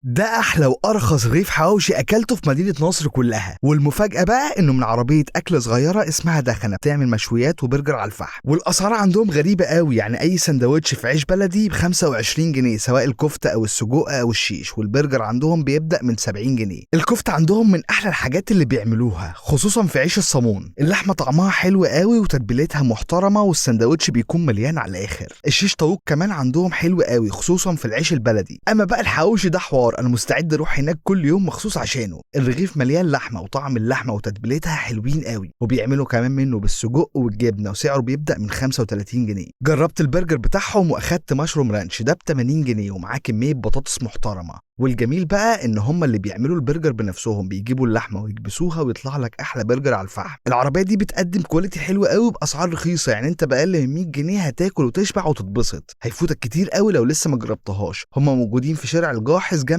ده احلى وارخص رغيف حواوشي اكلته في مدينة نصر كلها. والمفاجاه بقى انه من عربية اكل صغيرة اسمها دخنه، بتعمل مشويات وبرجر على الفحم، والاسعار عندهم غريبة قوي. يعني اي سندوتش في عيش بلدي ب 25 جنيه سواء الكفتة او السجق او الشيش، والبرجر عندهم بيبدا من 70 جنيه. الكفتة عندهم من احلى الحاجات اللي بيعملوها، خصوصا في عيش الصامون. اللحمة طعمها حلو قوي وتتبيلتها محترمه، والسندوتش بيكون مليان على الاخر. الشيش طاووق كمان عندهم حلو قوي خصوصا في العيش البلدي. اما بقى الحواوشي ده حوار، انا مستعد اروح هناك كل يوم مخصوص عشانه. الرغيف مليان لحمه، وطعم اللحمة وتتبيلتها حلوين قوي، وبيعملوا كمان منه بالسجق والجبنه، وسعره بيبدا من 35 جنيه. جربت البرجر بتاعهم واخدت mushroom ranch، ده ب 80 جنيه ومعاه كمية بطاطس محترمه. والجميل بقى ان هم اللي بيعملوا البرجر بنفسهم، بيجيبوا اللحمة ويكبسوها ويطلع لك احلى برجر على الفحم. العربية دي بتقدم quality حلوة قوي باسعار رخيصة، يعني انت باقل من 100 جنيه هتاكل وتشبع وتتبسط. هيفوتك كتير قوي لو لسه ما جربتهاش. هم موجودين في شارع الجاحظ جنب